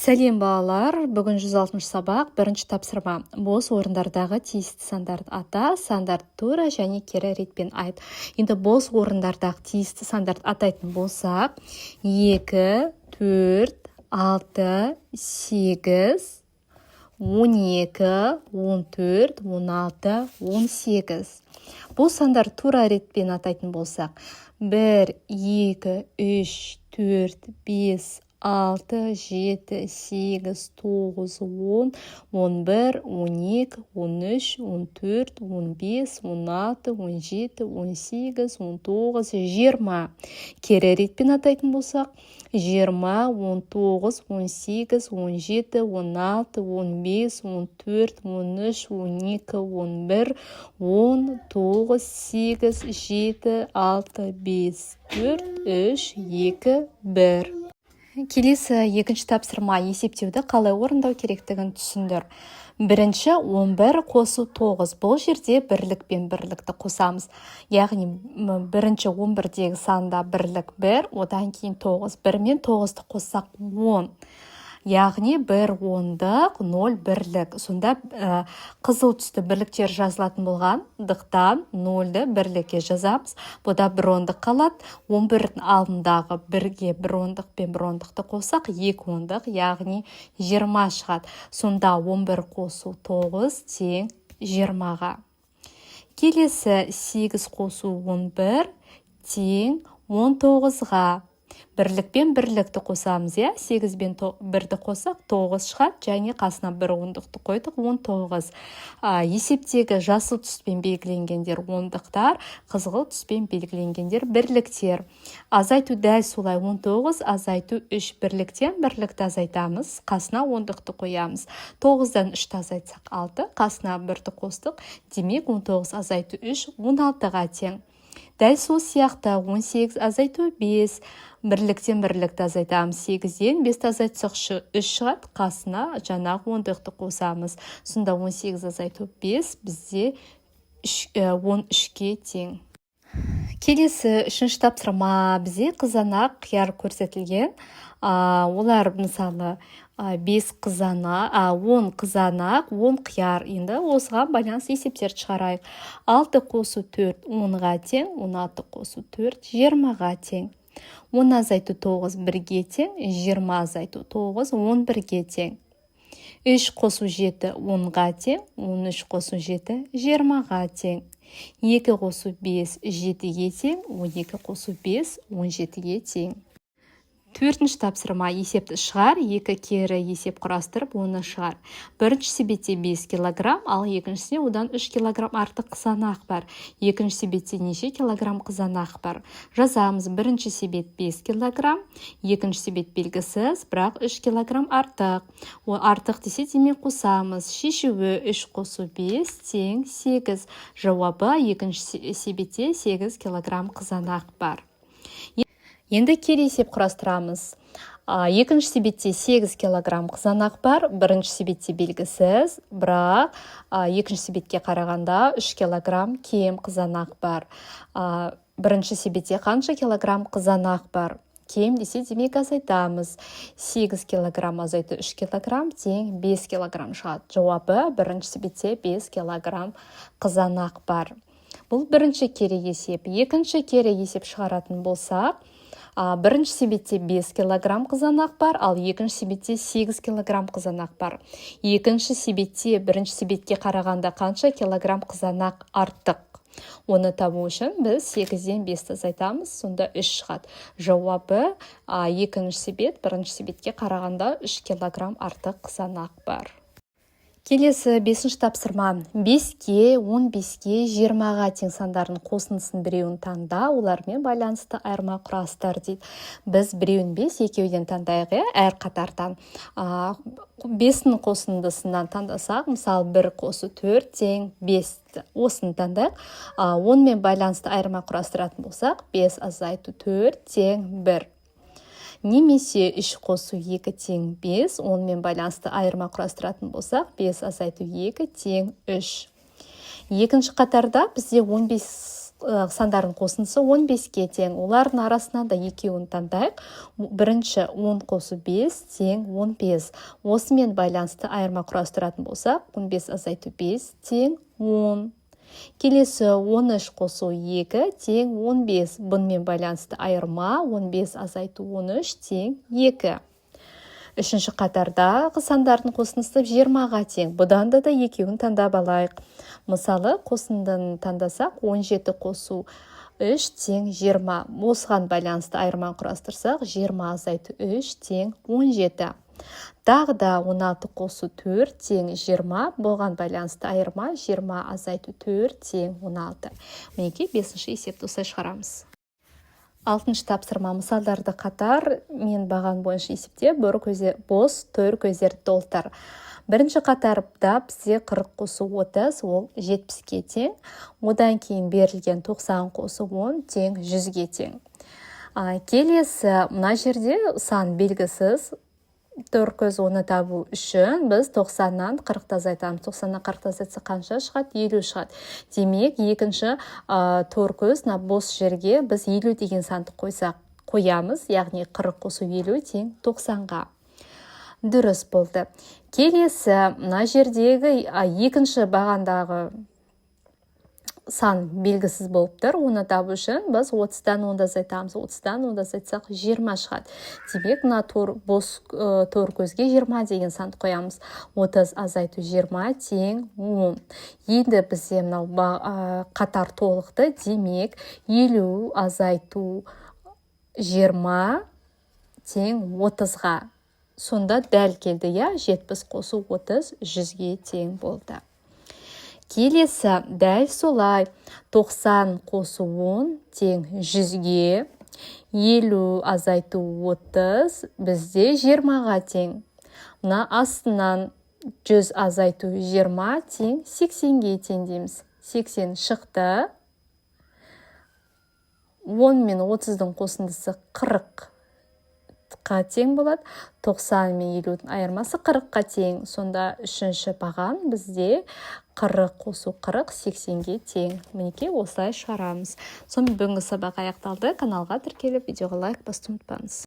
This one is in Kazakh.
Сәлем, балалар! Бүгін 106 сабақ, бірінші тапсырма. Бос орындардағы тиісті сандарды ата, сандарды тура және кері ретпен айт. Енді бос орындардағы тиісті сандарды атайтын болсақ: 2, 4, 6, 8, 12, 14, 16, 18. Бұл сандарды тура ретпен атайтын болсақ: 1, 2, 3, 4, 5, 6, 7, 8, 9, 10, 11, 12, 13, 14, 15, 16, 17, 18, 19, 20. Кері ретпен атайтын болсақ: 20, 19, 18, 17, 16, 15, 14, 13, 12, 11, 10, 9, 8, 7, 6, 5, 4, 3, 2, 1. Келесі екінші тапсырма. Есептеуді қалай орындау керектігін түсіндір. Бірінші, 11 қосу 9. Бұл жерде бірлік пен бірлікті қосамыз, яғни бірінші 11-дегі санда бірлік 1, одан кейін 9. 1 мен 9-ды қоссақ, 10, яғни бір ондық, ноль бірлік. Сонда қызыл түсті бірліктер жазылатын болғандықтан, нольді бірлікке жазамыз. Бұда бір ондық қалады. 11-дің алдындағы бірге бір ондық пен бір ондықты қоссақ, екі ондық, яғни 20 шығады. Сонда 11 қосу 9 тең 20-ға. Келесі, 8 қосу 11 тең 19-ға. Бірлік пен бірлікті қосамыз, иә. Сегіз бен бірді қоссақ, тоғыз шығады және қасына бір ондықты қойдық, 19. Есептегі жасыл түспен белгіленгендер ондықтар, қызғылт түспен белгіленгендер бірліктер. Азайту дәл солай: 19 азайту 3. Бірліктен бірлікті азайтамыз, қасына ондықты қоямыз. Тоғыздан үшті азайтсақ, алты, қасына бірді қостық. Демек, 19 азайту 3 16-ға тең. Дәл сол сияқты 18 азайту 5. Бірліктен бірлікті азайтамыз. Сегізден бесті азайтсақ, үш шығады, қасына жаңағы ондықты қосамыз. Сонда 18 азайту 5 бізде 13-ке тең. Келесі үшінші тапсырма. Бізде қызанақ, қияр көрсетілген. Олар, мысалы, бес қызанақ, 10 қызанақ, 10 қияр. Енді осыған байланысты есептерді шығарайық. Алты қосу төрт 10-ға тең, 16 қосу 4 20-ға тең. 10 азайту 9 бірге тең, 20 азайту 9 11-ге тең. 3 қосу 7 10-ға тең, 13 қосу 7 20-ға тең. 2 қосу 5 7-ге тең, 12 қосу 5 17-ге тең. Төртінші тапсырма. Есепті шығар. Екі кері есеп құрастырып, оны шығар. Бірінші себетте 5 килограмм, ал екіншісінде одан 3 килограмм артық қызанақ бар. Екінші себетте неше килограмм қызанақ бар? Жазамыз: бірінші себет 5 килограмм, екінші себет белгісіз, бірақ 3 килограмм артық. О, артық десе, демек, қосамыз. Шешуі: 3 қосу 5 тең 8. Жауабы: екінші себетте 8 килограмм қызанақ бар. Енді кері есеп құрастырамыз. Екінші себетте 8 килограмм қызанақ бар, бірінші себетте белгісіз, бірақ екінші себетке қарағанда 3 килограмм кем қызанақ бар. Бірінші себетте қанша килограмм қызанақ бар? Кем десе, демек, азайтамыз. 8 килограмм азайту 3 килограмм тең 5 килограмм шығады. Жауабы: бірінші себетте 5 килограмм қызанақ бар. Бұл бірінші кері есеп. Екінші кері есеп шығаратын болсақ, бірінші себетте 5 килограмм қызанақ бар, ал екінші себетте 8 килограмм қызанақ бар. Екінші себетте бірінші себетке қарағанда қанша килограмм қызанақ артық? Оны табу үшін біз 8-ден 5-ті азайтамыз, сонда 3 шығады. Жауабы: екінші себет бірінші себетке қарағанда 3 килограмм артық қызанақ бар. Келесі бесінші тапсырма. 5-ке, 15-ке, 20-ға тең сандардың қосындысын біреуін таңда, олармен байланысты айырма құрастыр дейді. Біз біреуін бес, екеуден таңдайық, иә, әр қатардан. Бестің қосындысынан таңдасақ, мысалы, бір қосу төрт тең бес, осыны таңдайық. Онымен байланысты айырма құрастыратын болсақ, бес азайту төрт тең бір немесе 3 қосу 2 тең 5. Онымен байланысты айырма құрастыратын болсақ, 5 азайту 2 тең 3. Екінші қатарда бізде 15. Сандардың қосындысы 15-ке тең. Олардың арасынан да екеуін таңдайық. Бірінші 10 қосу 5 тең 15. Осымен байланысты айырма құрастыратын болсақ, 15 азайту 5 тең 10. Келесі 13 қосу 2 тең 15. Бұнымен байланысты айырма 15 азайту 13 тең 2. Үшінші қатардағы сандардың қосындысы 20-ға тең. Бұдан да екеуін таңдап алайық. Мысалы, қосындыны таңдасақ, 17 қосу 3 тең 20. Осыған байланысты айырманы құрастырсақ, 20 азайту 3 тең 17. Тағы да 16 қосу 4 тең 20. Бұған байланысты айырма 20 азайту 4 тең 16. Мінекей, бесінші есепті осылай шығарамыз. Алтыншы тапсырма: мысалдарды қатар мен баған бойынша есепте, бос төр көздерді толтыр. Бірінші қатарда бізде 40 қосу 30, ол 70-ке тең. Одан кейін берілген 90 қосу 10 тең 100-ге тең. Келесі мына жерде сан белгісіз төр көз. Оны табу үшін біз 90-нан 40-ты азайтамыз. 90-нан 40-ты азайтсақ, қанша шығады? 50 шығады. Демек, екінші төр көз, мына бос жерге біз 50 деген санды қойсақ, қоямыз, яғни 40 қосу 50 тең 90-ға. Дұрыс болды. Келесі мына жердегі екінші бағандағы сан белгісіз болып тұр. Оны табу үшін біз 30-дан 10-ды азайтамыз. 30-дан 10-ды азайтсақ, 20 шығады. Демек, мына бос тор көзге 20 деген санды қоямыз. 30 азайту 20 тең 10. Енді бізде мынау қатар толықты. Демек, 50 азайту 20 тең 30-ға. Сонда дәл келді, иә? 70 қосу 30 100-ге тең болды. Келесі дәл солай: 90 қосу 10 тең 100-ге, 50 азайту 30 бізде 20-ға тең. Мына астынан 100 азайту 20 тең 80-ге тең дейміз. 80 шықты. 10 мен 30-дың қосындысы 40-қа тең болады. 90 мен 50-дің айырмасы 40-қа тең. Сонда үшінші баған бізде 40 қосу 40 80-ге тең. Мінекей, осылай шығарамыз. Сонымен, бүгінгі сабақ аяқталды. Каналға тіркеліп, видеоға лайк басуды ұмытпаңыз.